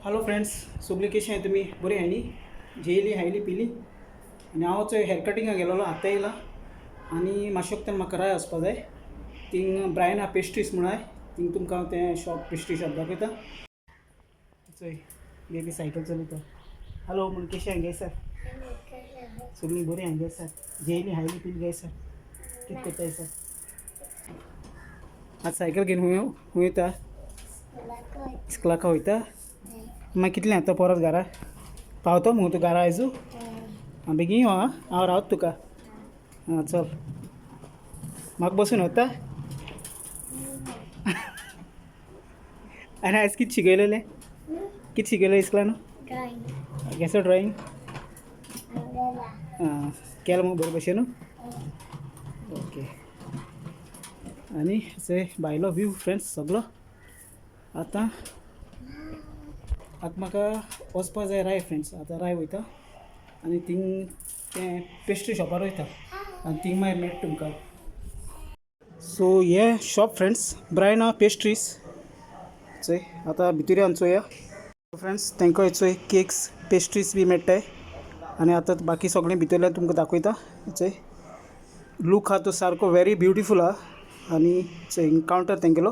Hello friends, सगळीं कशी आहाय तुमी? बरी आहाय न्ही? जेयली, खायली, पिली आनी हांव चोय हेअर कटिंगाक गेलोलो, आतां येयला आनी मातशें वखदान म्हाका राय वचपा जाय. थिंग ब्रायना पेस्ट्रीज म्हूण आहाय, थिंग तुमकां हांव तें शॉप, पेस्ट्री शॉप दाखयता. चोय, बेबी सायकल चलयता. हॅलो म्हण, कशें आहाय गे सर? सगळीं बरी आहाय गे सर? जेयली, खायली, पिली गे सर? कितें करताय सर? आतां सायकल घेवन खूंय खूंय वयता? इस्कुलाक वयता? मागीर कितलें आतां परत घरा पावतो मुगो तूं घरा आयजू? आं, बेगीन यो आं, हांव रावता तुका. आं, चल, म्हाका बसून वता. आनी आयज कितें शिकयलेलें? कितें शिकयलें इस्कुलान? केसो ड्रॉइंग? आं, केलां मुगो बरे भशेन? ओके. आनी चोय भायलो व्यू फ्रेंड्स सगलो. आतां आतां म्हाका वचपा जाय राय फ्रेंड्स. आतां राय वयता आनी थिंग तें पेस्ट्री शॉपार वयता आनी थिंग मागीर मेळटा तुमकां. सो हें शॉप फ्रेंड्स, ब्रायना पेस्ट्रीज. चोय, आतां भितर यो चोया फ्रेंड्स. तांकां चोय, केक्स, पेस्ट्रीज बी मेळटाय आनी आतां बाकी सगळें भितरल्यान तुमकां दाखयता. चोय, लूक आहा तो सारको वेरी ब्युटिफूल आहा. आनी चोय, कावंटर तेंगेलो.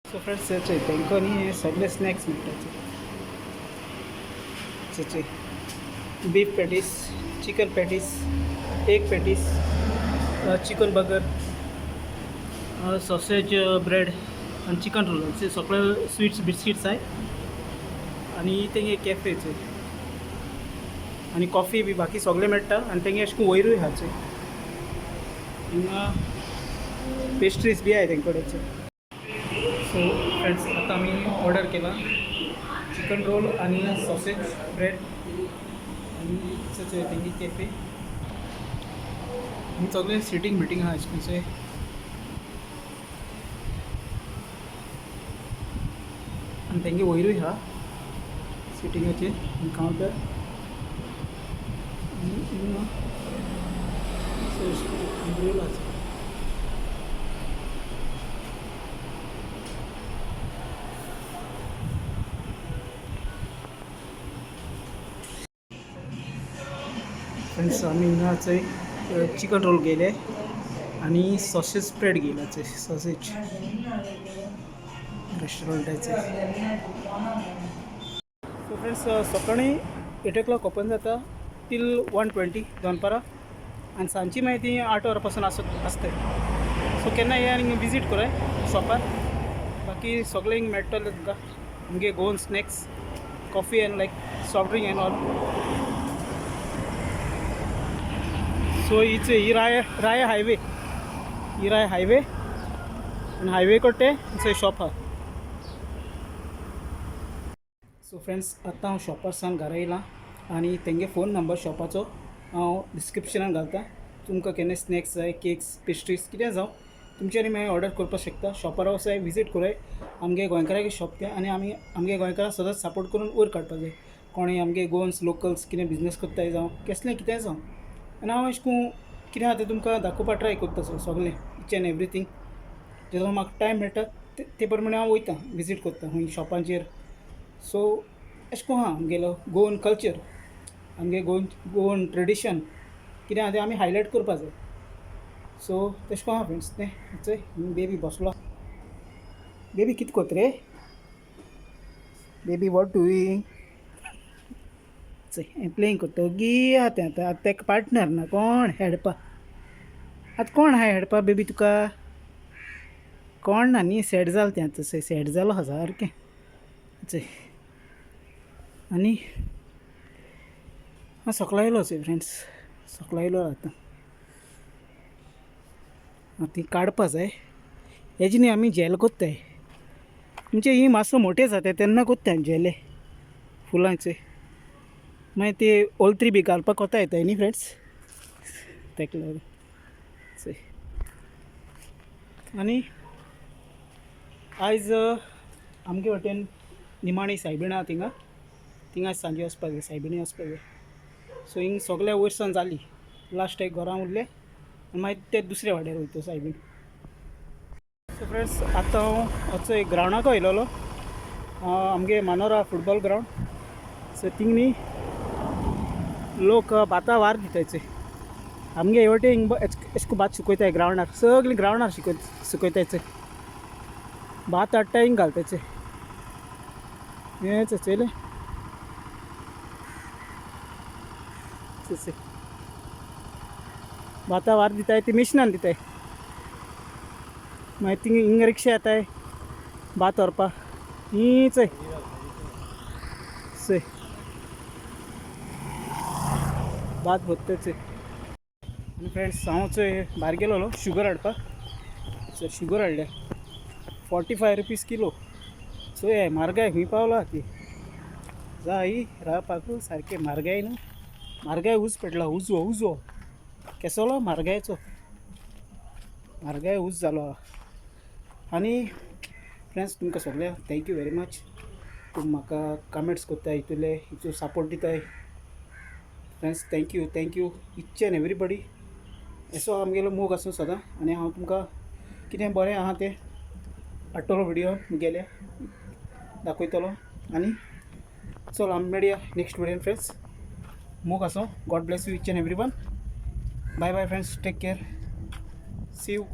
सो फ्रेंड्स, चोय, तांकां न्ही हे सगळे स्नॅक्स मेळटा. चोय चोय, beef patties, chicken patties, egg patties, chicken burger, sausage bread आनी चिकन रोल. हे सगळे स्वीट्स, बिस्किट्स आहाय. आनी तेंगे कॅफे चोय आनी कॉफी बी बाकी सगळें मेळटा. आनी तेंगे अशें करून वयरूय आहा. चोय, हिंगा पेस्ट्रीज बी आहाय तेंचे कडेन. सो फ्रेंड्स, आतां आमी ऑर्डर केला चिकन रोल आनी सॉसेज ब्रेड. आनी चोय, तेंगे कॅफे आनी सगळें सिटींग बिटींग आहा अशें करून. आनी तेंगे वयरूय आहा सिटिंगाचेर कावंटर. आनी हिंगा रोल आसा. फ्रेंड्स, आमी हिंगा चोय चिकन रोल घेयले आनी सॉसेज स्प्रेड घेयला. चोय, सॉसेज रेस्टॉरंटाचे. सो फ्रेंड्स, सकाळी 8 ओ क्लॉक ओपन जाता टील 1:20 दनपारां आनी सांजची मागीर ती 8 वरां पासून आसत आसताय. सो केन्ना ये आनी विजीट कराय शॉपार. बाकी सगळें हिंग मेळटलें तुमकां, आमगे Goan snacks, coffee and like soft drink and all. So हिच ही राय राय हायवे, ही राय हायवे आनी हायवे कडे तें शॉप आहा. सो फ्रेंड्स, आतां हांव शॉपार सावन घरा येयलां आनी तेंगे फोन नंबर शॉपाचो हांव डिस्क्रिप्शनान घालता. तुमकां केन्ना स्नॅक्स जाय, केक्स, पेस्ट्रीज कितें जावं, तुमच्यांनी मागीर ऑर्डर करपाक शकता. शॉपार वचोन विजीट कराय. आमगे गोंयकारागे शॉप तें आनी आमी आमगे गोंयकारां सदांच सपोर्ट करून वयर काडपाक जाय. कोणूय आमगे गोवन्स लोकल्स कितें बिजनस करताय जावं केसलें कितेंय जावं. आनी हांव अशें करून कितें आहा तें तुमकां दाखोवपाक ट्राय करता. सो सगळें इच एन्ड एवरीथींग जेन्ना म्हाका टायम मेळटा ते प्रमाणे हांव वयता, विजीट करता खूंय शॉपांचेर. सो अशें करून आहा आमगेलो गोवन कल्चर, आमगे गोवन गोवन ट्रेडिशन कितें आहा तें आमी हायलायट करपा जाय. सो तशें करून आहा फ्रेंड्स तें. चोय, बेबी बसलो. बेबी, कितें कोत्ता रे बेबी? What doing? चोय, प्लेइंग करता. गी आहा तें. आतां आतां तेका पार्टनर ना कोण हेडपा. आतां कोण आहा हेडपा बेबी तुका? कोण ना न्ही? सॅड जालें तें आतां. सॅड जालो आहा सारकें. चोय, आनी हांव सकला येयलो. चोय फ्रेंड्स, सकला येयलो. आतां आतां ती काडपा जाय. हेजी न्ही आमी झेल कोत्ताय. म्हणजे ही मातसो मोठे जाता तेन्ना कोत्ताय झेले फुलांचे. मागीर ते ओलत्री बी घालपाक कोता येताय न्ही फ्रेंड्स, तेका लागून. चोय, आनी आयज आमगे वाटेन निमाणी सायबिणा थिंगा. थिंगा सांजे वचपाक जाय, सायबिणी वचपाक जाय. सो हिंग सगल्या वयर सावन जाली, लास्ट एक घरां उरले आनी मागीर ते दुसऱ्या वाड्यार वयता सायबीण. सो फ्रेंड्स, आतां हांव असो एक ग्रावंडाक येयलेलो. आमगे Manora football ground. So thing न्ही लोक भाता वार दिताय. आमगे हे वटे हिंग एशको भात सुकयताय ग्रावंडार, सगळीं ग्रावंडार सुकयताय. भात हाडटा, हिंग घालताय. हेंच चोयलें. भाता वार दिताय, ती मिशनान दिताय. मागीर थिंग हिंग रिक्षा येताय भात व्हरपा. ही चोय, चोय, भात भरता चोय. आनी फ्रेंड्स, हांव चोय भायर गेलोलो शुगर हाडपाक. सो शुगर हाडल्या, 45 रुपीज किलो. चोय म्हारगाय खंय पावला ती. जाय रावपाक सारकें म्हारगाय न्हू. म्हारगाय ऊस पेटला, उजवो उजवो केसलो म्हारगायचो, म्हारगाय ऊस जालो. आनी फ्रेंड्स, तुमकां सगळ्यांक thank you very much. तुमी म्हाका कमेंट्स करताय, हितूले हितून सपोर्ट दिताय. Friends, thank you, thank you each and everybody. असो आमगेलो मोग आसूं सदां. आनी हांव तुमकां कितें बरें आहा तें हाडटलो, व्हिडियो गेले दाखयतलो. आनी चल, आमी मेळया नेक्स्ट व्हिडियोन. फ्रेंड्स, मोग आसो. God bless you each and every one. Bye bye friends, take care, see you.